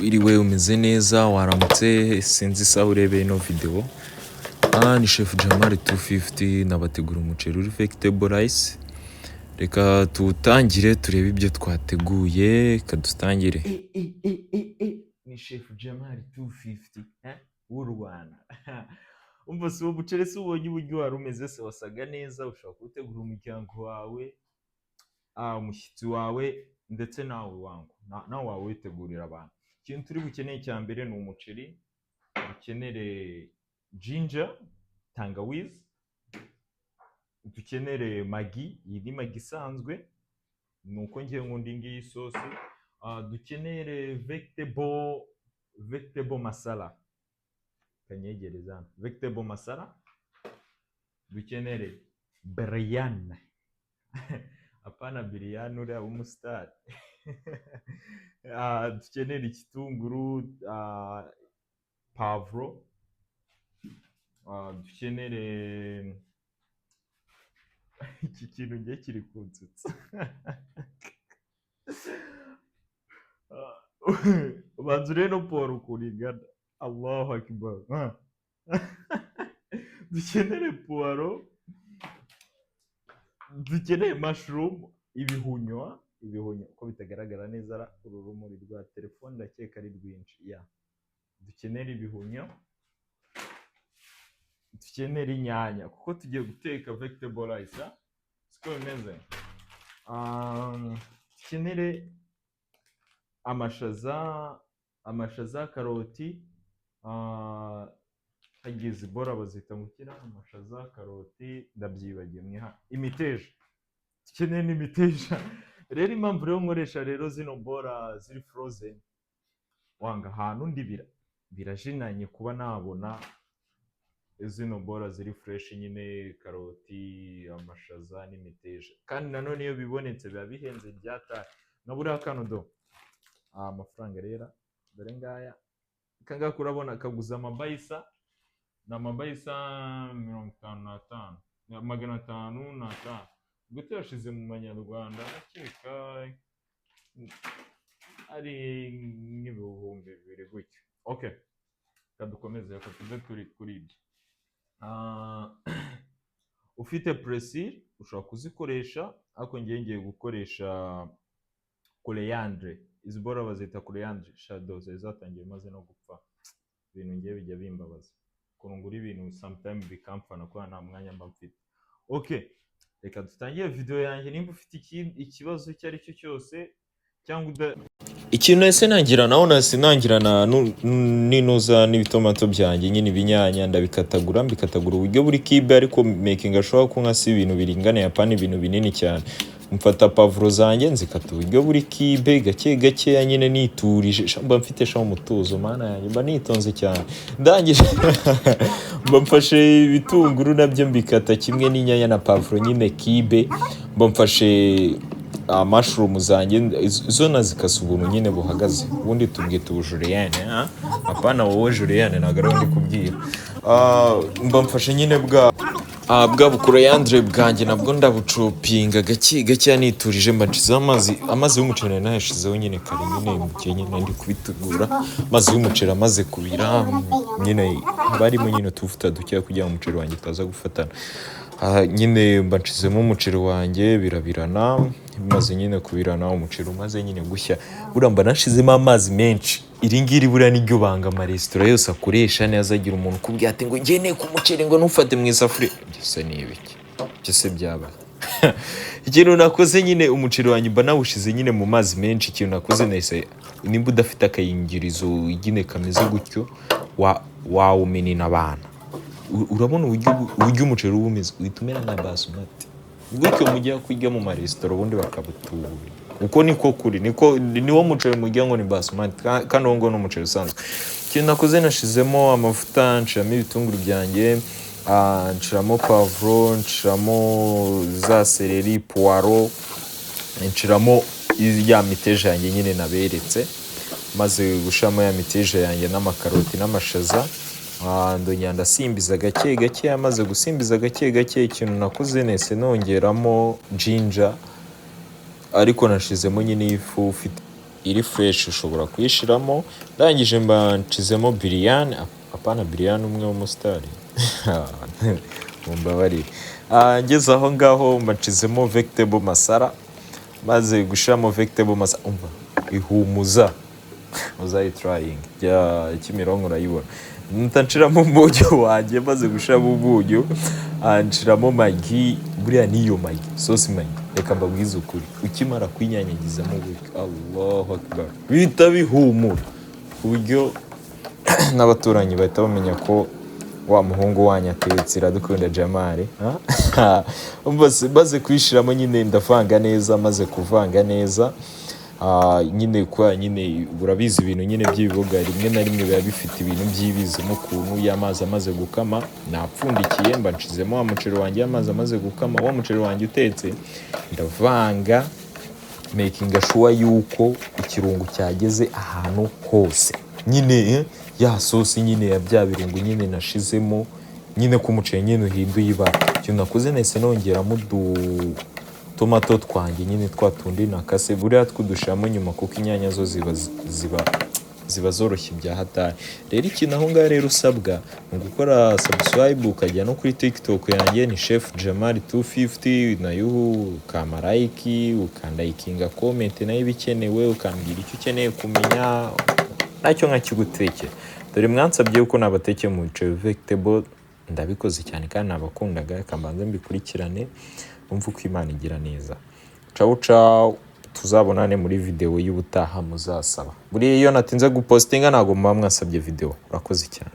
Wiriwe, umeze neza, waramutse, sinzi isaha urebeye ino video. Aha ni Chef Jamal 250, nabategura umuceri uri vegetable rice. Reka tuwutangire turebe ibyo twateguye, reka dutangire. Ni Chef Jamal 250 w'u Rwanda. Umva si uwo muceri se ubonye uburyo wari umeze se, wasaga neza, ushobora kuwutegura umuryango wawe, umushyitsi wawe, ndetse nawe wangu nawe wawitegurira abantu. Ikintu turi bukeneye cya mbere ni umuceri, dukenere ginger, tangawizi, dukenere Maggi. Iyi ni Maggi isanzwe, ni uko ngiye nkunda iyi ngiyi isosi. Dukenere vegetable masala, kanyegereza hano vegetable masala, dukenere biryani, apana biriyani uriya w'umusitari, dukenere igitunguru, pavuro, dukenere iki kintu ngiye kiri kunsetsa. Ubanza urebe no puwaro ukuntu ingana, Allahu akbar. Dukenere puwaro, dukeneye mushroom, ibihunywa. Ibihunywa uko bitagaragara neza ra, uru rumuri rwa telefone ndakeka ari rwinshi ya. Dukenere ibihumyo, dukenere inyanya kuko tugiye guteka vegetable rice, ah? Siko bimeze? Dukenere amashaza, karoti, hagize ibora bazita ngo kira amashaza, karoti, ndabyibagiwe mwiha imiteja. Dukeneye n'imiteja. Rero impamvu rero nkoresha rero zino bora ziri frozen, wanga ahantu ndi birajinanye kuba nabona zino bora ziri fresh nyine, karoti, amashaza n'imiteja. Kandi nanone iyo bibonetse biba bihenze byataye nka buriya kano do. Amafaranga rero dore ngaya, aka ngaka urabona kaguze amabayisa, ni amabayisa 55, 505. Ubwo tuyashize mu manyarwanda ndakeka ari nk'2000 gutyo. Okay, reka dukomeze, reka tuve turi kuri ibyo. Ufite persil ushobora kuzikoresha, ariko ngiye gukoresha coriandre. Izi bora bazita coriandre. Shado zari zatangiye maze no gupfa. Ibintu ngiye bijya bimbabaza ukuntu ngura ibintu sometime bikamfana kubera nta mwanya mba mfite. Okay, reka dutangire video yanjye. Nimba ufite ikibazo icyo ari cyo cyose cyangwa uda ikintu, nahise nangira naho, nahise nangira na n'inuza n'ibitomato byanjye nyine, ibinyanya ndabikatagura, mbikatagura uburyo buri cube, ariko making ashobora ko nka si ibintu biringaniye, apana ibintu binini cyane. Mfata pavuro zanjye nzikata uburyo buri cube, gake gakeya nyine, niturije. Sha, mba mfite sha umutuzo, mana yanjye, mba nitonze cyane. Ndangije mba mfashe ibitunguru, nabyo mbikata kimwe n'inyanya na pavuro nyine cube. Mba mfashe mushroom zanjye, zo nazikase ubuntu nyine buhagaze, ubundi tubwita ubujulienne. Apana wowe julienne, ntabwo ariwe ndi kubwira. Mba mfashe nyine bwa bucoriandre bwanjye, nabwo ndabucopinga gake gake niturije. Mba nshizeho amazi, amazi y'umuceri nari nayashizeho nyine kare nyine mu gihe nyine ndi kubitegura. Amazi y'umuceri amaze kubira nyine, haba harimo nyine utuvuta dukeya kugira ngo umuceri wanjye utaza gufatana. Nyine mba nshizemo umuceri wanjye, birabirana. Bimaze nyine kubirana, umuceri umaze nyine gushya, buriya mba nashizemo amazi menshi. Iri ngiri buriya niryo banga amaresitora yose akoresha neza. Agira umuntu ukubwira ati ngo ngiye nteka umuceri ngo ntufate mu isafuriya, byose ni ibiki byose byabaye. Ikintu nakoze nyine, umuceri wanjye mba nawushize nyine mu mazi menshi. Ikintu nakoze, nahise, nimba udafite akayingirizo nyine kameze gutyo, wawumenena abana. Urabona uburyo umuceri uba umeze, uhita umera nka basmati gutyo. Mujya kurya mu maresitora ubundi bakabutuburira, uko niko kuri, niko niwo muceri mujya ngo ni basmati, kandi uwo nguwo ni umuceri usanzwe. Ikintu nakoze, nashizemo amavuta, nshiramo ibitunguru byanjye, nshiramo pavuro, nshiramo za céleri, puwaro, nshiramo ya miteja yanjye nyine naberetse. Maze gushiramo ya miteja yanjye n'amakaroti n'amashaza, ndongera ndasimbiza gake gake. Amaze gusimbiza gake gake, ikintu nakoze, nese nongeramo ginger, ariko nashizemo nyine ifu ufite iri fresh ushobora kuyishiramo. Ndangije mba nshizemo biriyani, apana biriyani umwe w'umusitari, mumbabarire. Ngeze aho ngaho mba nshizemo vegetable masala. Maze gushiramo vegetable masala, umva ihumuza, uzayitrayinga. Jya Kimironko urayibona. Mpita nshiramo umunyu wanjye. Maze gushiramo umunyu, nshiramo Maggi. Buriya niyo Maggi, sosi Maggi, reka mbabwize ukuri, ukimara kuyinyanyagizamo gutyo, Allahu Akbar, bihita bihumura ku buryo n'abaturanyi bahita bamenya ko wa muhungu wanyu atetse. Iradukunda Jamari. Maze kuyishiramo nyine ndavanga neza. Maze kuvanga neza, nyine kwa nyine urabizi, ibintu nyine by'ibiboga rimwe na rimwe biba bifite ibintu byibizemo ukuntu. Iyo amazi amaze gukama, napfundikiye, mba nshizemo wa muceri wanjye. Iyo amazi amaze gukama, wa muceri wanjye utetse, ndavanga, making sure yuko ikirungo cyageze ahantu hose nyine, ya sosi nyine ya bya birungo nyine nashizemo nyine, ko umuceri nyine uhinduye ibara. Ikintu nakoze, nahise nongeramo udu tomato twanjye nyine, twa tundi nakase. Buriya twudushiramo nyuma kuko inyanya zo ziba zoroshye bya hatari. Rero ikintu aho ngaho rero usabwa ni ugukora subscribe, ukajya no kuri TikTok yanjye, ni Chef Jamal 250, nayo ukampa like, ukandalikinga comment nayo ibikenewe, ukambwira icyo ukeneye kumenya nacyo nkakigutekera. Dore mwansabye yuko nabatekeye umuceri vegetable, ndabikoze cyane kandi nabakundaga. Reka mbanze mbikurikirane, numve uko Imana igira neza. Cawu cawu, tuzabonane muri video y'ubutaha muzasaba. Buriya iyo natinze gupostinga ntabwo muba mwasabye video. Urakoze cyane.